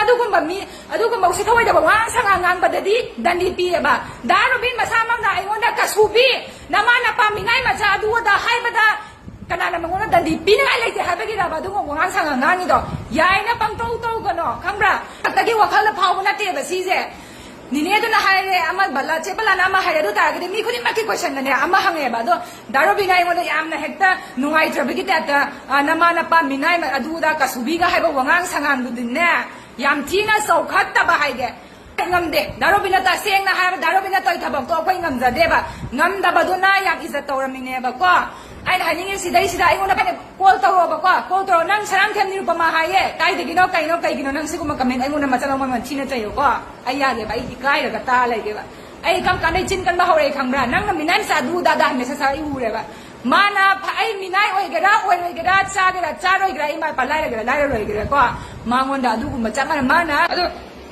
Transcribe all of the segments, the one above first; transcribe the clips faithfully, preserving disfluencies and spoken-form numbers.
ꯑꯗꯨꯒꯨꯝꯕ ꯃꯤ, ꯑꯗꯨꯒꯨꯝꯕ ꯎꯁꯤꯠ ꯊꯑꯣꯏꯗꯕ ꯋꯥꯉꯥꯡ ꯁꯉꯥꯡ ꯉꯥꯡꯕꯗꯗꯤ ꯗꯟꯗꯤ ꯄꯤꯌꯦꯕ꯫ ꯗꯥ ꯔꯣꯕꯤꯟ ꯃꯁꯥꯃꯛꯅ ꯑꯩꯉꯣꯟꯗ "ꯀꯁꯨꯕꯤ, ꯅꯃꯥ ꯅꯄꯥ ꯃꯤꯅꯥꯏ ꯃꯆꯥ" ꯑꯗꯨ ꯑꯗꯥ ꯍꯥꯏꯕꯗ ꯀꯅꯥꯅ ꯃꯉꯣꯟꯗ ꯗꯟꯗꯤ ꯄꯤꯅꯤꯡꯉꯥꯏ ꯂꯩꯇꯦ ꯍꯥꯏꯕꯒꯤꯔꯕ ꯑꯗꯨꯒꯨꯝꯕ ꯋꯥꯉꯥꯡ ꯁꯉꯥꯡ ꯉꯥꯡꯉꯤꯗꯣ? ꯌꯥꯏꯅ ꯄꯪꯇꯧ ꯇꯧꯒꯅꯣ, ꯈꯪꯕ꯭ꯔꯥ? ꯈꯛꯇꯒꯤ ꯋꯥꯈꯜꯗ ꯐꯥꯎꯕ ꯅꯠꯇꯦꯕ ꯁꯤꯁꯦ꯫ ꯅꯤꯅꯦꯗꯨꯅ ꯍꯥꯏꯔꯦ ꯑꯃ, ꯕꯂꯥ, ꯆꯦ ꯕꯂꯥꯅ ꯑꯃ ꯍꯥꯏꯔꯦ, ꯑꯗꯨ ꯇꯥꯔꯒꯗꯤ ꯃꯤ ꯈꯨꯗꯤꯡꯃꯛꯀꯤ ꯀꯣꯏꯁꯟꯗꯅꯦ ꯑꯃ ꯍꯪꯉꯦꯕ꯫ ꯑꯗꯣ ꯗꯥ ꯔꯣꯕꯤꯟꯅ ꯑꯩꯉꯣꯟꯗ ꯌꯥꯝꯅ ꯍꯦꯛꯇ ꯅꯨꯡꯉꯥꯏꯇ꯭ꯔꯕꯒꯤ ꯇꯥꯏꯞꯇ, ꯑ, "ꯅꯃꯥ ꯅꯄꯥ ꯃꯤꯅꯥꯏ ꯑꯗꯨ ꯑꯗꯥ ꯀꯁꯨꯕꯤꯒ" ꯍꯥꯏꯕ ꯋꯥꯉꯥꯡ ꯁꯉꯥꯡꯗꯨꯗꯤꯅꯦ, ꯌꯥꯝ ꯊꯤꯅ ꯆꯥꯎꯈꯠꯇꯕ ꯍꯥꯏꯒꯦ꯫ ꯉꯝꯗꯦ꯫ ꯗꯥ ꯔꯣꯕꯤꯟꯅ, ꯇꯁꯦꯡꯅ ꯍꯥꯏꯔꯕ, ꯗꯥ ꯔꯣꯕꯤꯟꯅ ꯇꯧꯔꯤ ꯊꯕꯛꯇꯣ ꯑꯩꯈꯣꯏ ꯉꯝꯖꯗꯦꯕ꯫ ꯉꯝꯗꯕꯗꯨꯅ ꯌꯥꯝ ꯏꯖꯠ ꯇꯧꯔꯝꯃꯤꯅꯦꯕꯀꯣ꯫ ꯑꯩꯅ ꯍꯥꯏꯅꯤꯡꯉꯤ ꯁꯤꯗꯩꯁꯤꯗ ꯑꯩꯉꯣꯟꯗ ꯀꯣꯜ ꯇꯧꯔꯣꯕꯀꯣ, ꯀꯣꯜ ꯇꯧꯔꯣ꯫ "ꯅꯪ ꯁꯔꯥꯡꯊꯦꯝ ꯅꯤꯔꯨꯄꯃꯥ ꯍꯥꯏꯌꯦ, ꯀꯥꯏꯗꯒꯤꯅꯣ, ꯀꯩꯅꯣ, ꯀꯩꯒꯤꯅꯣ ꯅꯪ ꯁꯤꯒꯨꯝꯕ ꯀꯃꯦꯟ ꯑꯩꯉꯣꯟꯗ ꯃꯆꯠ ꯑꯃ ꯃꯃꯜ ꯊꯤꯅ ꯆꯩꯌꯣꯀꯣ?" ꯑꯩ ꯌꯥꯗꯦꯕ, ꯑꯩ ꯏꯀꯥꯏꯔꯒ ꯇꯥ ꯂꯩꯒꯦꯕ꯫ ꯑꯩ ꯀꯔꯝ ꯀꯥꯟꯗꯩ ꯆꯤꯟ ꯀꯟꯕ ꯍꯧꯔꯛꯑꯦ ꯈꯪꯕ꯭ꯔꯥ? ꯅꯪꯅ ꯃꯤꯅꯥꯏ ꯃꯆꯥ ꯑꯗꯨ ꯑꯗꯥ ꯃꯦꯁꯦꯖ ꯊꯥꯔꯛꯏ ꯎꯔꯦꯕ꯫ ꯃꯥꯅ ꯐ-, ꯑꯩ ꯃꯤꯅꯥꯏ ꯑꯣꯏꯒꯦꯔꯥ, ꯑꯣꯏꯔꯣꯏꯒꯦꯔꯥ, ꯆꯥꯒꯦꯔꯥ, ꯆꯥꯔꯣꯏꯒꯦꯔꯥ, ꯏꯃꯥ ꯏꯄꯥ ꯂꯥꯏꯔꯒꯦꯔꯥ, ꯂꯥꯏꯔꯔꯣꯏꯒꯦꯔꯥ ꯀꯣ, ꯃꯉꯣꯟꯗ ꯑꯗꯨꯒꯨꯝꯕ ꯆꯞ ꯃꯥꯟꯅ ꯃꯥꯅ ꯑꯗꯣ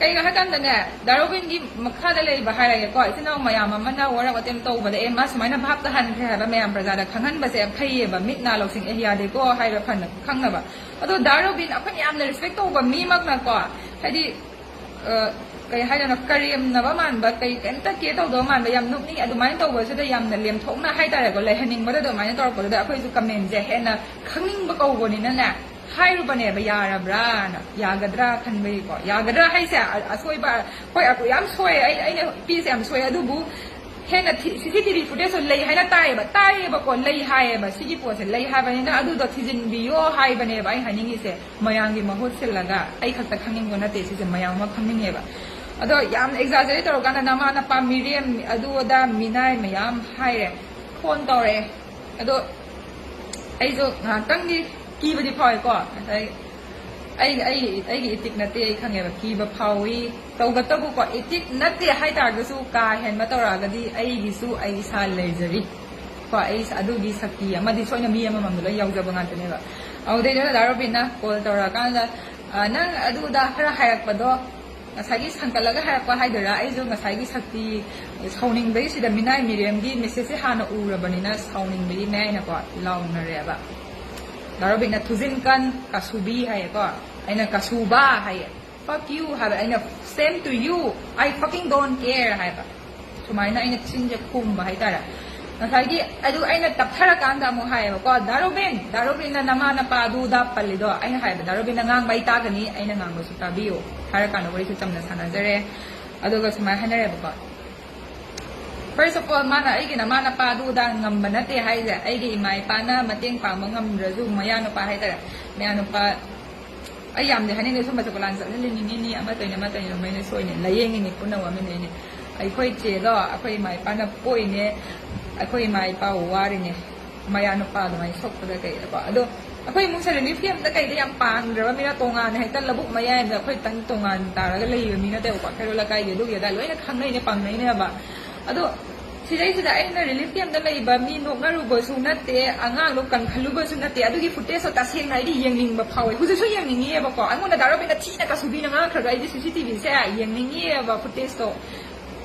ꯀꯩꯅꯣ ꯍꯥꯏꯀꯥꯟꯗꯅꯦ, ꯗꯥ ꯔꯣꯕꯤꯟꯒꯤ ꯃꯈꯥꯗ ꯂꯩꯕ ꯍꯥꯏꯔꯒꯦꯀꯣ, ꯏꯆꯤꯟ ꯏꯅꯥꯎ ꯃꯌꯥꯝ ꯑꯃꯅ ꯋꯥꯔꯛ ꯋꯥꯇꯦꯝ ꯇꯧꯕꯗ, "ꯑꯦ, ꯃꯥ ꯁꯨꯃꯥꯏꯅ ꯚꯥꯞ ꯇꯥꯍꯟꯈ꯭ꯔꯦ" ꯍꯥꯏꯕ ꯃꯌꯥꯝ ꯄ꯭ꯔꯖꯥꯗ ꯈꯪꯍꯟꯕꯁꯦ ꯌꯥꯝ ꯐꯩꯌꯦꯕ, ꯃꯤꯠ ꯅꯥ ꯂꯧꯁꯤꯡ, "ꯑꯦ, ꯌꯥꯗꯦꯀꯣ" ꯍꯥꯏꯕ ꯐꯅ ꯈꯪꯅꯕ꯫ ꯑꯗꯣ ꯗꯥ ꯔꯣꯕꯤꯟ ꯑꯩꯈꯣꯏꯅ ꯌꯥꯝꯅ ꯔꯦꯁꯄꯦꯛ ꯇꯧꯕ ꯃꯤꯃꯛꯅꯀꯣ, ꯍꯥꯏꯗꯤ, ꯑ, ꯀꯩ ꯍꯥꯏꯗꯣꯏꯅꯣ, ꯀꯔꯦꯝꯅꯕ ꯃꯥꯟꯕ, ꯀꯩ, ꯀꯩꯝꯇ ꯀꯦꯌꯔ ꯇꯧꯗꯕ ꯃꯥꯟꯕ, ꯌꯥꯝ ꯅꯣꯛꯅꯤꯡꯉꯤ꯫ ꯑꯗꯨꯃꯥꯏꯅ ꯇꯧꯕꯁꯤꯗ ꯌꯥꯝꯅ ꯂꯦꯝꯊꯣꯛꯅ ꯍꯥꯏꯇꯥꯔꯦꯀꯣ, ꯂꯩꯍꯟꯅꯤꯡꯕꯗ ꯑꯗꯨꯃꯥꯏꯅ ꯇꯧꯔꯛꯄꯗꯨꯗ ꯑꯩꯈꯣꯏꯁꯨ ꯀꯃꯦꯟꯁꯦ ꯍꯦꯟꯅ ꯈꯪꯅꯤꯡꯕ ꯀꯧꯕꯅꯤꯅꯅꯦ, ꯍꯥꯏꯔꯨꯕꯅꯦꯕ, ꯌꯥꯔꯕ꯭ꯔꯥꯅ, ꯌꯥꯒꯗ꯭ꯔꯥ ꯈꯟꯕꯒꯤꯀꯣ꯫ ꯌꯥꯒꯗ꯭ꯔꯥ ꯍꯥꯏꯁꯦ, ꯑ-, ꯑꯁꯣꯏꯕ, ꯍꯣꯏ, ꯑ-, ꯌꯥꯝ ꯁꯣꯏ, ꯑꯩ, ꯑꯩꯅ ꯄꯤꯁꯦ ꯌꯥꯝ ꯁꯣꯏ, ꯑꯗꯨꯕꯨ ꯍꯦꯟꯅ ꯊꯤ-, ꯁꯤ ꯁꯤ ꯇꯤ ꯚꯤ ꯐꯨꯇꯦꯖꯇꯣ ꯂꯩ ꯍꯥꯏꯅ ꯇꯥꯏꯌꯦꯕ, ꯇꯥꯏꯌꯦꯕꯀꯣ, ꯂꯩ ꯍꯥꯏꯌꯦꯕ, ꯁꯤꯒꯤ ꯄꯣꯠꯁꯦ ꯂꯩ ꯍꯥꯏꯕꯅꯤꯅ ꯑꯗꯨꯗꯣ ꯊꯤꯖꯤꯟꯕꯤꯌꯣ ꯍꯥꯏꯕꯅꯦꯕ ꯑꯩ ꯍꯥꯏꯅꯤꯡꯉꯤꯁꯦ꯫ ꯃꯌꯥꯝꯒꯤ ꯃꯍꯨꯠ ꯁꯤꯜꯂꯒ, ꯑꯩ ꯈꯛꯇ ꯈꯪꯅꯤꯡꯕ ꯅꯠꯇꯦ ꯁꯤꯁꯦ, ꯃꯌꯥꯝ ꯑꯃ ꯈꯪꯅꯤꯡꯉꯦꯕ꯫ ꯑꯗꯣ ꯌꯥꯝꯅ ꯑꯦꯛꯖꯥꯖꯔꯦꯠ ꯇꯧꯔꯀꯥꯟꯗ ꯅꯃꯥ ꯅꯄꯥ ꯃꯤꯔꯦꯝ ꯑꯗꯨ ꯑꯗꯥ ꯃꯤꯅꯥꯏ ꯃꯌꯥꯝ ꯍꯥꯏꯔꯦ, ꯐꯣꯟ ꯇꯧꯔꯛꯑꯦ꯫ ꯑꯗꯣ ꯑꯩꯁꯨ ꯉꯥꯏꯍꯥꯛꯇꯪꯗꯤ ꯀꯤꯕꯗꯤ ꯐꯥꯎꯋꯦꯀꯣ꯫ ꯉꯁꯥꯏ ꯑꯩ, ꯑꯩ, ꯑꯩꯒꯤ ꯏꯇꯤꯛ ꯅꯠꯇꯦ, ꯑꯩ ꯈꯪꯉꯦꯕ, ꯀꯤꯕ ꯐꯥꯎꯏ꯫ ꯇꯧꯕꯇꯕꯨꯀꯣ, ꯏꯇꯤꯛ ꯅꯠꯇꯦ ꯍꯥꯏꯇꯥꯔꯒꯁꯨ ꯀꯥ ꯍꯦꯟꯕ ꯇꯧꯔꯛꯑꯒꯗꯤ ꯑꯩꯒꯤꯁꯨ ꯑꯩ ꯏꯁꯥ ꯂꯩꯖꯔꯤ ꯀꯣ꯫ ꯑꯩ ꯏꯁꯥ-, ꯑꯗꯨꯒꯤ ꯁꯛꯇꯤ ꯑꯃꯗꯤ ꯁꯣꯏꯅ ꯃꯤ ꯑꯃꯃꯝꯗ ꯂꯣꯏ ꯌꯥꯎꯖꯕ ꯉꯥꯛꯇꯅꯦꯕ꯫ ꯑꯗꯨꯗꯩꯗꯨꯗ ꯗꯥ ꯔꯣꯕꯤꯟꯅ ꯀꯣꯜ ꯇꯧꯔꯛꯑꯀꯥꯟꯗ, "ꯑ, ꯅꯪ ꯑꯗꯨꯗ ꯈꯔ ꯍꯥꯏꯔꯛꯄꯗꯣ", ꯉꯁꯥꯏꯒꯤ ꯁꯪꯀꯠꯂꯒ ꯍꯥꯏꯔꯛꯄ ꯍꯥꯏꯗꯣꯏꯔꯥ, ꯑꯩꯁꯨ ꯉꯁꯥꯏꯒꯤ ꯁꯛꯇꯤ, ꯁꯥꯎꯅꯤꯡꯕꯒꯤ ꯁꯤꯗ ꯃꯤꯅꯥꯏ ꯃꯤꯔꯦꯝꯒꯤ ꯃꯦꯁꯦꯖꯁꯦ ꯍꯥꯟꯅ ꯎꯔꯕꯅꯤꯅ ꯁꯥꯎꯅꯤꯡꯕꯒꯤ ꯃꯌꯥꯏꯅꯀꯣ ꯂꯥꯎꯅꯔꯦꯕ꯫ ꯗꯥ ꯔꯣꯕꯤꯟꯅ "ꯊꯨꯖꯤꯟ ꯀꯟ, ꯀꯥꯁꯨꯕꯤ" ꯍꯥꯏꯌꯦꯀꯣ, ꯑꯩꯅ "ꯀꯥꯁꯨꯕꯥ" ꯍꯥꯏꯌꯦ꯫ "Fuck you" ꯍꯥꯏꯕ꯫ ꯑꯩꯅ "Same to you, I fucking don't care" ꯍꯥꯏꯕ꯫ ꯁꯨꯃꯥꯏꯅ ꯑꯩꯅ ꯆꯤꯟꯁꯦ ꯈꯨꯝꯕ ꯍꯥꯏꯇꯥꯔꯦ꯫ ꯉꯁꯥꯏꯒꯤ ꯑꯗꯨ ꯑꯩꯅ ꯇꯞꯊꯔꯀꯥꯟꯗ ꯑꯃꯨꯛ ꯍꯥꯏꯌꯦꯕꯀꯣ, "ꯗꯥ ꯔꯣꯕꯤꯟ, ꯗꯥ ꯔꯣꯕꯤꯟꯅ ꯅꯃꯥ ꯅꯄꯥ ꯑꯗꯨ ꯑꯗꯥ ꯄꯜꯂꯤꯗꯣ?" ꯑꯩꯅ ꯍꯥꯏꯌꯦꯕ, "ꯗꯥ ꯔꯣꯕꯤꯟꯅ ꯉꯥꯡꯕ ꯑꯩ ꯇꯥꯒꯅꯤ, ꯑꯩꯅ ꯉꯥꯡꯕꯁꯨ ꯇꯥꯕꯤꯌꯨ" ꯍꯥꯏꯔꯀꯥꯟꯗ ꯋꯥꯔꯤꯁꯦ ꯆꯝꯅ ꯁꯥꯟꯅꯖꯔꯦ꯫ ꯑꯗꯨꯒ ꯁꯨꯃꯥꯏꯅ ꯍꯥꯏꯅꯔꯦꯕꯀꯣ, "First of all, ꯃꯥꯅ ꯑꯩꯒꯤ ꯅꯃꯥ ꯅꯄꯥ ꯑꯗꯨ ꯑꯗꯥ ꯉꯝꯕ ꯅꯠꯇꯦ ꯍꯥꯏꯁꯦ, ꯑꯩꯒꯤ ꯏꯃꯥ ꯏꯄꯥꯅ ꯃꯇꯦꯡ ꯄꯥꯡꯕ ꯉꯝꯗ꯭ꯔꯁꯨ ꯃꯌꯥ ꯅꯨꯄꯥ ꯍꯥꯏꯇꯥꯔꯦ, ꯃꯌꯥ ꯅꯨꯄꯥ, ꯑꯩ ꯌꯥꯝꯗꯤ ꯍꯥꯏꯅꯤꯡꯗꯦ, ꯁꯨꯝꯕ ꯆꯀꯨꯂꯥꯟ ꯆꯠꯍꯜꯂꯤꯅꯤꯅꯦ, ꯑꯃ ꯇꯧꯔꯤꯅꯦ, ꯑꯃ ꯇꯧꯔꯤꯅꯦ, ꯃꯩꯅ ꯁꯣꯏꯅꯦ, ꯂꯥꯏꯌꯦꯡꯉꯤꯅꯦ, ꯄꯨꯟꯅ ꯋꯥꯃꯤꯟꯅꯩꯅꯦ꯫ ꯑꯩꯈꯣꯏ ꯆꯦꯗꯣ ꯑꯩꯈꯣꯏ ꯏꯃꯥ ꯏꯄꯥꯅ ꯄꯣꯛꯏꯅꯦ, ꯑꯩꯈꯣꯏ ꯏꯃꯥ ꯏꯄꯥ ꯋꯥꯔꯤꯅꯦ, ꯃꯌꯥ ꯅꯨꯄꯥ ꯑꯗꯨꯃꯥꯏꯅ ꯁꯣꯛꯄꯗ ꯀꯩꯗꯀꯣ꯫ ꯑꯗꯣ ꯑꯩꯈꯣꯏ ꯏꯃꯨꯡꯁꯦ relief camp ꯇ ꯀꯩꯗ ꯌꯥꯝ ꯄꯥꯟꯈ꯭ꯔꯕ ꯃꯤꯅ, ꯇꯣꯉꯥꯟꯅ ꯍꯦꯛꯇ ꯂꯧꯕꯨꯛ ꯃꯌꯥꯏ ꯑꯃꯗ ꯑꯩꯈꯣꯏ ꯇꯪ ꯇꯣꯉꯥꯟ ꯇꯥꯔꯒ ꯂꯩꯕ ꯃꯤ ꯅꯠꯇꯦꯕꯀꯣ꯫ ꯀꯩꯔꯣꯜ ꯂꯩꯀꯥꯏꯒꯤ ꯑꯗꯨꯒꯤ ꯑꯗꯥ ꯂꯣꯏꯅ ꯈꯪꯅꯩꯅꯦ, ꯄꯥꯡꯅꯩꯅꯦꯕ꯫ ꯑꯗꯣ ꯁꯤꯗꯩꯁꯤꯗ ꯑꯩꯅ relief camp ꯇ ꯂꯩꯕ ꯃꯤ ꯅꯣꯛꯅꯔꯨꯕꯁꯨ ꯅꯠꯇꯦ, ꯑꯉꯥꯡꯗꯣ ꯀꯟꯈꯠꯂꯨꯕꯁꯨ ꯅꯠꯇꯦ꯫ ꯑꯗꯨꯒꯤ footage ꯇꯣ ꯇꯁꯦꯡꯅ ꯑꯩꯗꯤ ꯌꯦꯡꯅꯤꯡꯕ ꯐꯥꯎꯋꯦ, ꯍꯧꯖꯤꯛꯁꯨ ꯌꯦꯡꯅꯤꯡꯉꯤꯑꯕꯀꯣ꯫ ꯑꯩꯉꯣꯟꯗ ꯗꯥ ꯔꯣꯕꯤꯟꯅ ꯊꯤꯅ ꯀꯁꯨꯕꯤꯅ ꯉꯥꯡꯈ꯭ꯔꯒ ꯑꯩꯗꯤ C C T V ꯁꯦ ꯌꯦꯡꯅꯤꯡꯉꯤꯑꯕ, footage ꯇꯣ꯫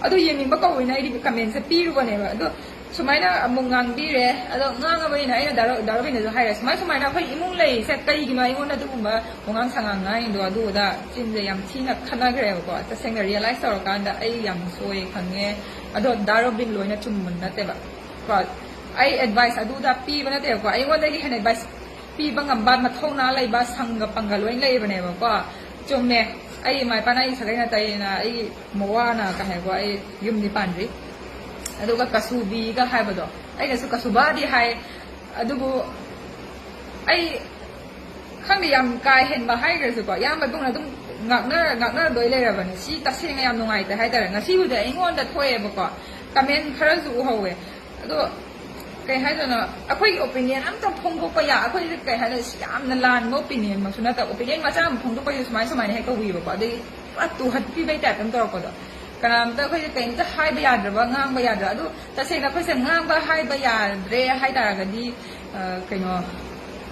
ꯑꯗꯨ ꯌꯦꯡꯅꯤꯡꯕ ꯀꯧꯋꯦꯅ ꯑꯩꯗꯤ comment ꯁꯦ ꯄꯤꯔꯨꯕꯅꯦꯕ꯫ ꯑꯗꯣ ꯁꯨꯃꯥꯏꯅ ꯑꯃꯨꯛ ꯉꯥꯡꯕꯤꯔꯦ꯫ ꯑꯗꯣ ꯉꯥꯡꯉꯕꯅꯤꯅ ꯑꯩꯅ ꯗꯥ ꯔꯣ-, ꯗꯥ ꯔꯣꯕꯤꯟꯗꯁꯨ ꯍꯥꯏꯔꯦ, "ꯁꯨꯃꯥꯏ ꯁꯨꯃꯥꯏꯅ ꯑꯩꯈꯣꯏ ꯏꯃꯨꯡ ꯂꯩꯔꯤꯁꯦ ꯀꯩꯒꯤꯅꯣ ꯑꯩꯉꯣꯟꯗ ꯑꯗꯨꯒꯨꯝꯕ ꯋꯥꯉꯥꯡ ꯁꯉꯥꯡ ꯉꯥꯡꯉꯤꯗꯣ?" ꯑꯗꯨ ꯑꯗꯥ ꯆꯤꯟꯁꯦ ꯌꯥꯝ ꯊꯤꯅ ꯈꯠꯅꯈ꯭ꯔꯦꯕꯀꯣ꯫ ꯇꯁꯦꯡꯅ realize ꯇꯧꯔꯀꯥꯟꯗ ꯑꯩ ꯌꯥꯝ ꯁꯣꯏ ꯈꯪꯉꯦ꯫ ꯑꯗꯣ ꯗꯥ ꯔꯣꯕꯤꯟ ꯂꯣꯏꯅ ꯆꯨꯝꯕ ꯅꯠꯇꯦꯕ ꯀꯣ꯫ ꯑꯩ advice ꯑꯗꯨꯗ ꯄꯤꯕ ꯅꯠꯇꯦꯕꯀꯣ꯫ ꯑꯩꯉꯣꯟꯗꯒꯤ ꯍꯦꯟꯅ advice ꯄꯤꯕ ꯉꯝꯕ, ꯃꯊꯧꯅꯥ ꯂꯩꯕ, ꯁꯪꯒ ꯄꯪꯒ ꯂꯣꯏ ꯂꯩꯕꯅꯦꯕꯀꯣ꯫ ꯆꯨꯝꯃꯦ, ꯑꯩ ꯏꯃꯥ ꯏꯄꯥꯅ ꯑꯩ ꯁꯥꯒꯩ ꯅꯥꯇꯩꯅ, ꯑꯩ ꯃꯋꯥꯅ ꯀꯩ ꯍꯥꯏꯀꯣ, ꯑꯩ ꯌꯨꯝꯗꯤ ꯄꯥꯟꯗ꯭ꯔꯤ꯫ ꯑꯗꯨꯒ ꯀꯁꯨꯕꯤꯒ ꯍꯥꯏꯕꯗꯣ, ꯑꯩꯅꯁꯨ ꯀꯁꯨꯕꯥꯗꯤ ꯍꯥꯏ, ꯑꯗꯨꯕꯨ ꯑꯩ ꯈꯪꯗꯦ, ꯌꯥꯝ ꯀꯥ ꯍꯦꯟꯕ ꯍꯥꯏꯈ꯭ꯔꯁꯨꯀꯣ, ꯏꯌꯥꯝꯕ ꯏꯕꯨꯡꯅ ꯑꯗꯨꯝ ꯉꯥꯛꯅ-, ꯉꯥꯛꯅꯗꯣꯏ ꯂꯩꯔꯕꯅꯦ꯫ ꯁꯤ ꯇꯁꯦꯡꯅ ꯌꯥꯝ ꯅꯨꯡꯉꯥꯏꯇꯦ ꯍꯥꯏꯇꯥꯔꯦ꯫ ꯉꯁꯤꯕꯨꯗꯤ ꯑꯩꯉꯣꯟꯗ ꯊꯣꯛꯑꯦꯕꯀꯣ, comment ꯈꯔꯁꯨ ꯎꯍꯧꯋꯦ꯫ ꯑꯗꯣ ꯀꯩ ꯍꯥꯏꯗꯣꯏꯅꯣ, ꯑꯩꯈꯣꯏꯒꯤ opinion ꯑꯝꯇ ꯐꯣꯡꯗꯣꯛꯄ ꯌꯥ-, ꯑꯩꯈꯣꯏꯁꯦ ꯀꯩ ꯍꯥꯏꯗꯣꯏꯅꯣ, ꯁꯤ ꯌꯥꯝꯅ ꯂꯥꯟꯕ opinion ꯃꯛꯁꯨ ꯅꯠꯇꯕ, opinion ꯃꯆꯥ ꯑꯃ ꯐꯣꯡꯗꯣꯛꯄꯁꯦ ꯁꯨꯃꯥꯏ ꯁꯨꯃꯥꯏꯅ ꯍꯦꯛ ꯇꯧꯕꯤꯕꯀꯣ, ꯑꯗꯒꯤ ꯄꯨꯔꯥ ꯇꯨꯍꯠꯄꯤꯕꯩ type ꯑꯃ ꯇꯧꯔꯛꯄꯗꯣ꯫ ꯀꯅꯥꯝꯇ ꯑꯩꯈꯣꯏꯁꯦ ꯀꯩꯝꯇ ꯍꯥꯏꯕ ꯌꯥꯗ꯭ꯔꯕ, ꯉꯥꯡꯕ ꯌꯥꯗ꯭ꯔꯕ꯫ ꯑꯗꯨ ꯇꯁꯦꯡꯅ ꯑꯩꯈꯣꯏꯁꯦ ꯉꯥꯡꯕ ꯍꯥꯏꯕ ꯌꯥꯗ꯭ꯔꯦ ꯍꯥꯏꯇꯥꯔꯒꯗꯤ, ꯑ, ꯀꯩꯅꯣ,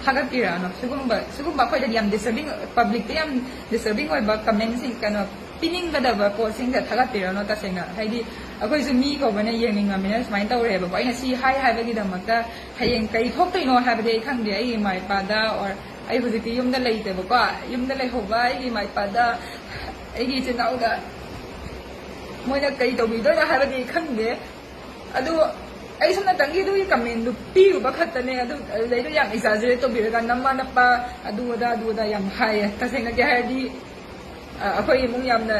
ꯊꯥꯒꯠꯄꯤꯔꯛꯑꯅꯣ꯫ ꯁꯤꯒꯨꯝꯕ, ꯁꯤꯒꯨꯝꯕ ꯑꯩꯈꯣꯏꯗꯗꯤ ꯌꯥꯝ disturbing, public ꯇ ꯌꯥꯝ disturbing ꯑꯣꯏꯕ comment ꯁꯤꯡ, ꯀꯩꯅꯣ, ꯄꯤꯅꯤꯡꯒꯗꯕ ꯄꯣꯠꯁꯤꯡꯁꯦ ꯊꯥꯒꯠꯄꯤꯔꯛꯑꯅꯣ꯫ ꯇꯁꯦꯡꯅ, ꯍꯥꯏꯗꯤ, ꯑꯩꯈꯣꯏꯁꯨ ꯃꯤ ꯀꯧꯕꯅ ꯌꯦꯡꯅꯤꯡꯉꯝꯃꯤꯅ ꯁꯨꯃꯥꯏꯅ ꯇꯧꯔꯦꯕꯀꯣ꯫ ꯑꯩꯅ ꯁꯤ ꯍꯥꯏ ꯍꯥꯏꯕꯒꯤꯗꯃꯛꯇ ꯍꯌꯦꯡ ꯀꯩ ꯊꯣꯛꯇꯣꯏꯅꯣ ꯍꯥꯏꯕꯗꯤ ꯑꯩ ꯈꯪꯗꯦ꯫ ꯑꯩꯒꯤ ꯏꯃꯥ ꯏꯄꯥꯗ, or ꯑꯩ ꯍꯧꯖꯤꯛꯇꯤ ꯌꯨꯝꯗ ꯂꯩꯇꯦꯕꯀꯣ, ꯌꯨꯝꯗ ꯂꯩꯍꯧꯕ ꯑꯩꯒꯤ ꯏꯃꯥ ꯏꯄꯥꯗ ꯑꯩꯒꯤ ꯏꯆꯤꯟ ꯏꯅꯥꯎꯗ ꯃꯣꯏꯅ ꯀꯩ ꯇꯧꯕꯤꯗꯣꯏꯅꯣ ꯍꯥꯏꯕꯗꯤ ꯈꯪꯗꯦ꯫ ꯑꯗꯨ ꯑꯩ ꯁꯣꯝ ꯅꯥꯀꯟꯒꯤ ꯑꯗꯨꯒꯤ comment ꯗꯨ ꯄꯤꯔꯨꯕ ꯈꯛꯇꯅꯦ꯫ ꯑꯗꯨ ꯑꯗꯨꯗꯩꯗ ꯌꯥꯝ exaggerate ꯇꯧꯕꯤꯔꯒ ꯅꯃꯥ ꯅꯄꯥ ꯑꯗꯨ ꯑꯗꯥ ꯑꯗꯨ ꯑꯗꯥ ꯌꯥꯝ ꯍꯥꯏꯌꯦ꯫ ꯇꯁꯦꯡꯅꯗꯤ ꯍꯥꯏꯔꯗꯤ, ꯑ, ꯑꯩꯈꯣꯏ ꯏꯃꯨꯡ ꯌꯥꯝꯅ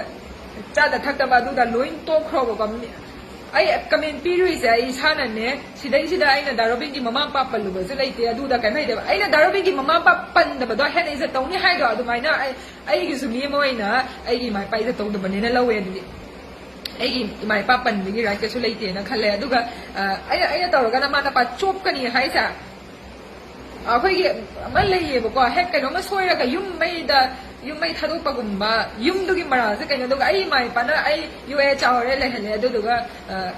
ꯆꯥꯗ ꯊꯛꯇꯕ ꯑꯗꯨꯗ ꯂꯣꯏ ꯇꯣꯛꯈ꯭ꯔꯣꯕꯀꯣ꯫ ꯃꯤ-, ꯑꯩ comment ꯄꯤꯔꯨꯏꯁꯦ ꯑꯩ ꯏꯁꯥꯅꯅꯦ꯫ ꯁꯤꯗꯩꯁꯤꯗ ꯑꯩꯅ ꯗꯥ ꯔꯣꯕꯤꯟꯒꯤ ꯃꯃꯥ ꯃꯄꯥ ꯄꯜꯂꯨꯕꯁꯨ ꯂꯩꯇꯦ, ꯑꯗꯨꯗ ꯀꯩꯝ ꯂꯩꯇꯦꯕ꯫ ꯑꯩꯅ ꯗꯥ ꯔꯣꯕꯤꯟꯒꯤ ꯃꯃꯥ ꯃꯄꯥ ꯄꯟꯗꯕꯗꯣ ꯍꯦꯟꯅ ꯏꯖꯠ ꯇꯧꯅꯤ ꯍꯥꯏꯗꯣ ꯑꯗꯨꯃꯥꯏꯅ ꯑꯩ, ꯑꯩꯒꯤꯁꯨ ꯃꯤ ꯑꯃ ꯑꯣꯏꯅ ꯑꯩꯒꯤ ꯏꯃꯥ ꯏꯄꯥ ꯏꯖꯠ ꯇꯧꯗꯕꯅꯦꯅ ꯂꯧꯋꯦ꯫ ꯑꯗꯨꯗꯤ ꯑꯩꯒꯤ ꯏꯃꯥ ꯏꯄꯥ ꯄꯟꯕꯒꯤ right ꯀꯩꯁꯨ ꯂꯩꯇꯦꯅ ꯈꯜꯂꯦ꯫ ꯑꯗꯨꯒ, ꯑ, ꯑꯩꯅ, ꯑꯩꯅ ꯇꯧꯔꯒꯅ ꯃꯥ ꯅꯄꯥ ꯆꯣꯞꯀꯅꯤ ꯍꯥꯏꯁꯦ꯫ ꯑꯩꯈꯣꯏꯒꯤ ꯑꯃ ꯂꯩꯌꯦꯕꯀꯣ, ꯍꯦꯛ ꯀꯩꯅꯣꯝꯃ ꯁꯣꯏꯔꯒ ꯌꯨꯝ ꯃꯩꯗ, ꯌꯨꯝ ꯃꯩ ꯊꯥꯗꯣꯛꯄꯒꯨꯝꯕ, ꯌꯨꯝꯗꯨꯒꯤ ꯃꯔꯥꯜꯁꯦ ꯀꯩꯅꯣ? ꯑꯗꯨꯒ ꯑꯩ ꯏꯃꯥ ꯏꯄꯥꯅ ꯑꯩ ꯌꯣꯛꯑꯦ ꯆꯥꯎꯔꯦ ꯂꯩꯍꯜꯂꯦ, ꯑꯗꯨꯗꯨꯒ, ꯑ,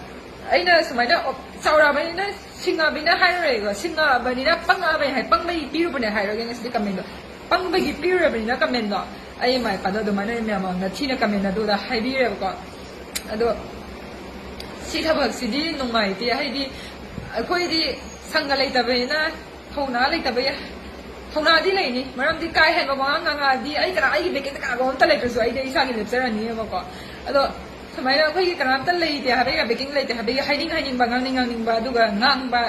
ꯑꯩꯅ ꯁꯨꯃꯥꯏꯅ ꯆꯥꯎꯔꯛꯑꯕꯅꯤꯅ ꯁꯤꯡꯉꯛꯑꯕꯅꯤꯅ ꯍꯥꯏꯔꯔꯣꯏꯀꯣ, ꯁꯤꯡꯉꯛꯑꯕꯅꯤꯅ ꯄꯪꯉꯛꯑꯕꯅꯤ ꯍꯥꯏ, ꯄꯪꯕꯒꯤ ꯄꯤꯔꯨꯕꯅꯦ ꯍꯥꯏꯔꯒꯦ ꯉꯁꯤꯗꯤ comment ꯗꯣ꯫ ꯄꯪꯕꯒꯤ ꯄꯤꯔꯨꯔꯕꯅꯤꯅ comment ꯗꯣ ꯑꯩ ꯏꯃꯥ ꯏꯄꯥꯗꯣ ꯑꯗꯨꯃꯥꯏꯅ ꯑꯣꯏꯅ ꯃꯌꯥꯝ ꯃꯃꯥꯡꯗ ꯊꯤꯅ comment ꯑꯗꯨꯗ ꯍꯥꯏꯕꯤꯔꯦꯕꯀꯣ꯫ ꯑꯗꯣ ꯁꯤ ꯊꯕꯛꯁꯤꯗꯤ ꯅꯨꯡꯉꯥꯏꯇꯦ, ꯍꯥꯏꯗꯤ ꯑꯩꯈꯣꯏꯗꯤ ꯁꯪꯒ ꯂꯩꯇꯕꯅꯤꯅ, ꯊꯧꯅꯥ ꯂꯩꯇꯕꯩ, ꯊꯧꯅꯥꯗꯤ ꯂꯩꯅꯤ, ꯃꯔꯝꯗꯤ ꯀꯥ ꯍꯦꯟꯕ ꯋꯥꯉꯥꯡ ꯉꯥꯡꯉꯛꯑꯗꯤ ꯑꯩ ꯀꯅꯥ, ꯑꯩꯒꯤ backend ꯗ ꯀꯅꯥꯒꯨꯝꯕ ꯑꯝꯇ ꯂꯩꯇ꯭ꯔꯁꯨ ꯑꯩꯗꯤ ꯑꯩ ꯏꯁꯥꯒꯤ ꯂꯦꯞꯆꯔꯅꯤꯕꯀꯣ꯫ ꯑꯗꯣ ꯁꯨꯃꯥꯏꯅ ꯑꯩꯈꯣꯏꯒꯤ ꯀꯅꯥꯝꯇ ꯂꯩꯇꯦ ꯍꯥꯏꯕꯒꯤ, backing ꯂꯩꯇꯦ ꯍꯥꯏꯕꯒꯤ ꯍꯥꯏꯅꯤꯡ ꯍꯥꯏꯅꯤꯡꯕ, ꯉꯥꯡꯅꯤꯡ ꯉꯥꯡꯅꯤꯡꯕ, ꯑꯗꯨꯒ ꯉꯥꯡꯕ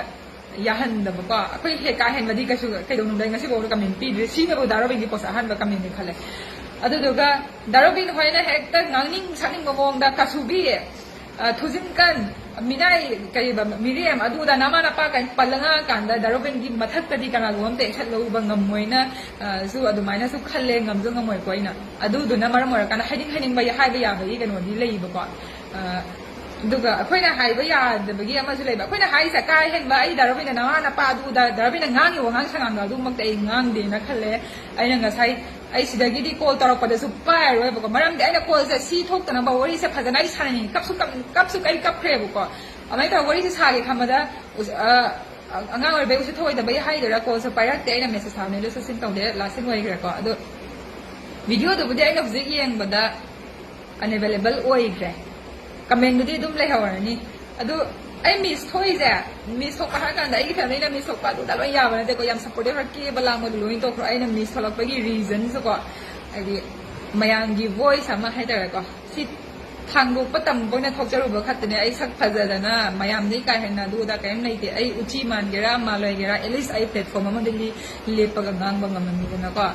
ꯌꯥꯍꯟꯗꯕꯀꯣ꯫ ꯑꯩꯈꯣꯏ ꯍꯦꯛ ꯀꯥ ꯍꯦꯟꯕꯗꯤ ꯀꯩꯁꯨ ꯀꯩꯗꯧꯅꯨꯡꯗ ꯉꯁꯤꯐꯥꯎꯗ comment ꯄꯤꯗ꯭ꯔꯤ꯫ ꯁꯤꯅꯕꯨ ꯗꯥ ꯔꯣꯕꯤꯟꯒꯤ post ꯑꯍꯥꯟꯕ comment ꯅꯦ ꯈꯜꯂꯦ꯫ ꯑꯗꯨꯗꯨꯒ ꯗꯥ ꯔꯣꯕꯤꯟ ꯍꯣꯏꯅ ꯍꯦꯛꯇ ꯉꯥꯡꯅꯤꯡ ꯁꯛꯅꯤꯡꯕ ꯃꯑꯣꯡꯗ ꯀꯥꯁꯨꯕꯤ, ꯑ, ꯊꯨꯖꯤꯟꯀꯟ, ꯃꯤꯅꯥꯏ, ꯀꯩꯕ, ꯃꯤꯔꯦꯝ, ꯑꯗꯨꯗ ꯅꯃꯥ ꯅꯄꯥ ꯀꯥꯏꯅ ꯄꯜꯂ ꯉꯥꯡꯉꯀꯥꯟꯗ ꯗꯥ ꯔꯣꯕꯤꯟꯒꯤ ꯃꯊꯛꯇꯗꯤ ꯀꯅꯥꯒꯨꯝꯕ ꯑꯝꯇ ꯍꯦꯛ ꯁꯠ ꯂꯧꯕ ꯉꯝꯃꯣꯏꯅ, ꯑ, ꯁꯨ ꯑꯗꯨꯃꯥꯏꯅꯁꯨ ꯈꯜꯂꯦ, ꯉꯝꯁꯨ ꯉꯝꯃꯣꯏꯀꯣ ꯑꯩꯅ꯫ ꯑꯗꯨꯗꯨꯅ ꯃꯔꯝ ꯑꯣꯏꯔꯀꯥꯟꯗ ꯍꯥꯏꯅꯤꯡ ꯍꯥꯏꯅꯤꯡꯕ ꯍꯥꯏꯕ ꯌꯥꯕꯒꯤ ꯀꯩꯅꯣꯗꯤ ꯂꯩꯌꯦꯕꯀꯣ꯫ ꯑ, ꯑꯗꯨꯒ ꯑꯩꯈꯣꯏꯅ ꯍꯥꯏꯕ ꯌꯥꯗꯕꯒꯤ ꯑꯃꯁꯨ ꯂꯩꯕ꯫ ꯑꯩꯈꯣꯏꯅ ꯍꯥꯏꯔꯤꯁꯦ ꯀꯥ ꯍꯦꯟꯕ, ꯑꯩ ꯗꯥ ꯔꯣꯕꯤꯟꯅ ꯅꯃꯥ ꯅꯄꯥ ꯑꯗꯨ ꯑꯗꯥ, ꯗꯥ ꯔꯣꯕꯤꯟꯅ ꯉꯥꯡꯉꯤꯕ ꯋꯥꯉꯥꯡ ꯁꯉꯥꯡꯗꯣ ꯑꯗꯨꯃꯛꯇꯤ ꯑꯩ ꯉꯥꯡꯗꯦꯅ ꯈꯜꯂꯦ꯫ ꯑꯩꯅ ꯉꯁꯥꯏ, ꯑꯩ ꯁꯤꯗꯒꯤꯗꯤ call ꯇꯧꯔꯛꯄꯗꯁꯨ ꯄꯥꯏꯔꯣꯏꯕꯀꯣ, ꯃꯔꯝꯗꯤ ꯑꯩꯅ call ꯁꯦ ꯁꯤ ꯊꯣꯛꯇꯅꯕ ꯋꯥꯔꯤꯁꯦ ꯐꯖꯅ ꯑꯩ ꯁꯥꯟꯅꯅꯤꯡꯉꯤ꯫ ꯀꯞꯁꯨ ꯀꯞ-, ꯀꯞꯁꯨ ꯑꯩ ꯀꯞꯈ꯭ꯔꯦꯕꯀꯣ꯫ ꯑꯗꯨꯃꯥꯏꯅ ꯇꯧꯔꯒ ꯋꯥꯔꯤꯁꯦ ꯁꯥꯒꯦ ꯈꯟꯕꯗ, ꯎꯁ-, ꯑ, ꯑꯉꯥꯡ ꯑꯣꯏꯔꯤꯕꯩ ꯎꯁꯤꯠ ꯊꯑꯣꯏꯗꯕꯩ ꯍꯥꯏꯗꯣꯏꯔꯥ, call ꯁꯨ ꯄꯥꯏꯔꯛꯇꯦ꯫ ꯑꯩꯅ message ꯊꯥꯕꯅꯦ, ꯑꯗꯨꯁꯨ seen ꯇꯧꯗꯦ, lasting ꯑꯣꯏꯈ꯭ꯔꯦꯀꯣ꯫ ꯑꯗꯣ video ꯗꯨꯕꯨꯗꯤ ꯑꯩꯅ ꯍꯧꯖꯤꯛ ꯌꯦꯡꯕꯗ unavailable ꯑꯣꯏꯈ꯭ꯔꯦ꯫ Comment ꯗꯨꯗꯤ ꯑꯗꯨꯝ ꯂꯩꯍꯧꯔꯅꯤ꯫ ꯑꯗꯨ ꯑꯩ miss ꯊꯣꯛꯏꯁꯦ, miss ꯊꯣꯛꯄ ꯍꯥꯏꯔ ꯀꯥꯟꯗ ꯑꯩꯒꯤ family ꯅ miss ꯊꯣꯛꯄ ꯑꯗꯨꯗ ꯂꯣꯏ ꯌꯥꯕ ꯅꯠꯇꯦꯀꯣ꯫ ꯌꯥꯝ supportive ꯑꯣꯏꯔ ꯀꯦꯕ ꯂꯥꯡꯕꯗꯨ ꯂꯣꯏ ꯇꯣꯛꯈ꯭ꯔꯣ꯫ ꯑꯩꯅ miss ꯊꯣꯛꯂꯛꯄꯒꯤ reason ꯁꯨꯀꯣ, ꯍꯥꯏꯗꯤ ꯃꯌꯥꯝꯒꯤ voice ꯑꯃ ꯍꯥꯏꯇꯥꯔꯦꯀꯣ, ꯁꯤ ꯊꯥꯡꯗꯣꯛꯄ ꯇꯝꯕ ꯑꯣꯏꯅ ꯊꯣꯛꯆꯔꯨꯕ ꯈꯛꯇꯅꯦ꯫ ꯑꯩ ꯁꯛ ꯐꯖꯗꯅ ꯃꯌꯥꯝꯗꯒꯤ ꯀꯥ ꯍꯦꯟꯅ ꯑꯗꯨ ꯑꯗꯥ ꯀꯔꯤꯝ ꯂꯩꯇꯦ꯫ ꯑꯩ ꯎꯆꯤ ꯃꯥꯟꯒꯦꯔꯥ ꯃꯥꯜꯂꯣꯏꯒꯦꯔꯥ, at least ꯑꯩ platform ꯑꯃꯗ ꯂꯤ-, ꯂꯦꯞꯄꯒ ꯉꯥꯡꯕ ꯉꯝꯃꯝꯃꯤꯗꯅꯀꯣ꯫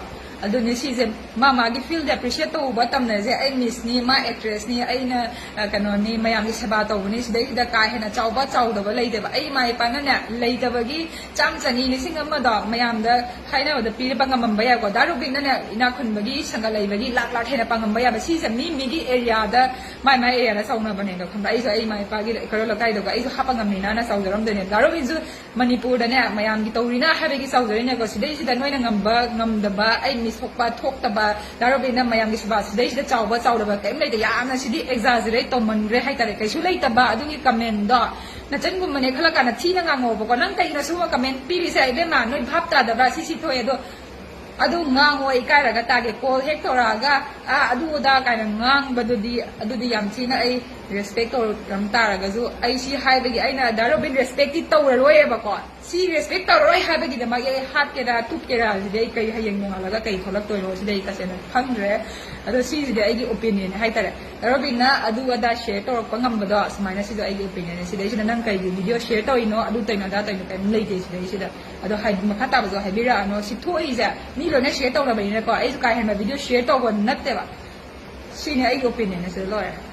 ꯑꯗꯨꯅꯦ ꯁꯤꯁꯦ, ꯃꯥ ꯃꯥꯒꯤ fieldꯗ appreciate ꯇꯧꯕ ꯇꯝꯅꯔꯤꯁꯦ꯫ ꯑꯩ Missꯅꯤ, ꯃꯥ actressꯅꯤ, ꯑꯩꯅ, ꯑ, ꯀꯩꯅꯣꯅꯤ, ꯃꯌꯥꯝꯒꯤ ꯁꯦꯕꯥ ꯇꯧꯕꯅꯤ꯫ ꯁꯤꯗꯩꯁꯤꯗ ꯀꯥ ꯍꯦꯟꯅ ꯆꯥꯎꯕ ꯆꯥꯎꯗꯕ ꯂꯩꯇꯦꯕ꯫ ꯑꯩ ꯏꯃꯥ ꯏꯄꯥꯅꯅꯦ, ꯂꯩꯇꯕꯒꯤ ꯆꯥꯝ ꯆꯅꯤ ꯂꯤꯁꯤꯡ ꯑꯃꯗꯣ ꯃꯌꯥꯝꯗ ꯍꯥꯏꯅꯕꯗ ꯄꯤꯔꯛꯄ ꯉꯝꯃꯝꯕ ꯌꯥꯏꯀꯣ꯫ ꯗꯥ ꯔꯣꯕꯤꯟꯅꯅꯦ ꯏꯅꯥꯛ ꯈꯨꯟꯕꯒꯤ ꯁꯪꯒ ꯂꯩꯕꯒꯤ ꯂꯥꯛ ꯂꯥꯛ ꯍꯦꯟꯅ ꯄꯥꯡꯉꯝꯕ ꯌꯥꯕ꯫ ꯁꯤꯁꯦ ꯃꯤ ꯃꯤꯒꯤ areaꯗ, ꯃꯥꯏ ꯃꯥꯏ areaꯗ ꯆꯥꯎꯅꯕꯅꯦꯗꯣ, ꯈꯪꯕ꯭ꯔꯥ? ꯑꯩꯁꯨ ꯑꯩ ꯏꯃꯥ ꯏꯄꯥꯒꯤ ꯀꯩꯔꯣꯜ ꯂꯩꯀꯥꯏꯗꯨꯒ ꯑꯩꯁꯨ ꯍꯥꯞꯄ ꯉꯝꯃꯤꯅꯅ ꯆꯥꯎꯖꯔꯝꯗꯣꯏꯅꯦ꯫ ꯗꯥ ꯔꯣꯕꯤꯟꯁꯨ ꯃꯅꯤꯄꯨꯔꯗꯅꯦ ꯃꯌꯥꯝꯒꯤ ꯇꯧꯔꯤꯅ ꯍꯥꯏꯕꯒꯤ ꯆꯥꯎꯖꯔꯤꯅꯦꯀꯣ꯫ ꯁꯤꯗꯩꯁꯤꯗ ꯅꯣꯏꯅ ꯉꯝꯕ ꯉꯝꯗꯕ, ꯑꯩ Miss ꯊꯣꯛꯄ ꯊꯣꯛꯇꯕ, ꯗꯥ ꯔꯣꯕꯤꯟꯅ ꯃꯌꯥꯝꯒꯤ ꯁꯦꯕꯥ, ꯁꯤꯗꯩꯁꯤꯗ ꯆꯥꯎꯕ ꯆꯥꯎꯗꯕ ꯀꯔꯤꯝ ꯂꯩꯇꯦ꯫ ꯌꯥꯝꯅ ꯁꯤꯗꯤ exaggerate ꯇꯧꯃꯟꯈ꯭ꯔꯦ ꯍꯥꯏꯇꯥꯔꯦ꯫ ꯀꯩꯁꯨ ꯂꯩꯇꯕ ꯑꯗꯨꯒꯤ commentꯗꯣ ꯅꯆꯟꯒꯨꯝꯕꯅꯦ ꯈꯜꯂ ꯀꯥꯟꯗ ꯊꯤꯅ ꯉꯥꯡꯉꯣꯕꯀꯣ꯫ ꯅꯪ ꯀꯩꯒꯤꯅꯣ ꯁꯤꯒꯨꯝꯕ comment ꯄꯤꯔꯤꯁꯦ? ꯏꯕꯦꯝꯃ, ꯅꯣꯏ ꯚꯥꯞ ꯇꯥꯗꯕ꯭ꯔꯥ? ꯁꯤ ꯁꯤ ꯊꯣꯛꯑꯦ ꯑꯗꯣ, ꯑꯗꯨ ꯉꯥꯡꯉꯣ, ꯏꯀꯥꯏꯔꯒ ꯇꯥꯒꯦ꯫ Call ꯍꯦꯛ ꯇꯧꯔꯛꯑꯒ, "ꯑꯥ, ꯑꯗꯨ ꯑꯗꯥ" ꯀꯥꯏꯅ ꯉꯥꯡꯕꯗꯨꯗꯤ, ꯑꯗꯨꯗꯤ ꯌꯥꯝ ꯊꯤꯅ ꯑꯩ respect ꯇꯧꯔꯝ ꯇꯥꯔꯒꯁꯨ, ꯑꯩ ꯁꯤ ꯍꯥꯏꯕꯒꯤ ꯑꯩꯅ ꯗꯥ ꯔꯣꯕꯤꯟ respectꯇꯤ ꯇꯧꯔꯔꯣꯏꯌꯦꯕꯀꯣ꯫ ꯁꯤ respect ꯇꯧꯔꯔꯣꯏ ꯍꯥꯏꯕꯒꯤꯗꯃꯛ ꯑꯩ ꯍꯥꯠꯀꯦꯔꯥ ꯇꯨꯞꯀꯦꯔꯥ ꯁꯤꯗꯤ ꯑꯩ ꯀꯩ, ꯍꯌꯦꯡ ꯅꯣꯡꯉꯥꯜꯂꯒ ꯀꯩ ꯊꯣꯛꯂꯛꯇꯣꯏꯅꯣ ꯁꯤꯗꯤ ꯑꯩ ꯇꯁꯦꯡꯅ ꯈꯪꯗ꯭ꯔꯦ꯫ ꯑꯗꯣ ꯁꯤꯁꯤꯗꯤ ꯑꯩꯒꯤ opinion ꯍꯥꯏꯇꯥꯔꯦ꯫ ꯗꯥ ꯔꯣꯕꯤꯟꯅ ꯑꯗꯨ ꯑꯗꯥ share ꯇꯧꯔꯛꯄ ꯉꯝꯕꯗꯣ, ꯁꯨꯃꯥꯏꯅ ꯁꯤꯁꯨ ꯑꯩꯒꯤ opinionꯅꯦ꯫ ꯁꯤꯗꯩꯁꯤꯗ ꯅꯪ ꯀꯩꯒꯤ video share ꯇꯧꯔꯤꯅꯣ, ꯑꯗꯨ ꯇꯧꯔꯤꯅꯣ, ꯑꯗꯥ ꯇꯧꯔꯤꯅꯣ, ꯀꯔꯤꯝ ꯂꯩꯇꯦ ꯁꯤꯗꯩꯁꯤꯗ꯫ ꯑꯗꯣ ꯍꯥꯏ-, ꯃꯈꯥ ꯇꯥꯕꯁꯨ ꯍꯥꯏꯕꯤꯔꯛꯑꯅꯣ꯫ ꯁꯤ ꯊꯣꯛꯏꯁꯦ ꯃꯤ ꯂꯣꯏꯅ share ꯇꯧꯅꯕꯅꯤꯅꯀꯣ꯫ ꯑꯩꯁꯨ ꯀꯥ ꯍꯦꯟꯅ video share ꯇꯧꯕ ꯅꯠꯇꯦꯕ꯫ ꯁꯤꯅꯤ ꯑꯩꯒꯤ opinionꯅꯦ, ꯁꯤꯗ ꯂꯣꯏꯔꯦ꯫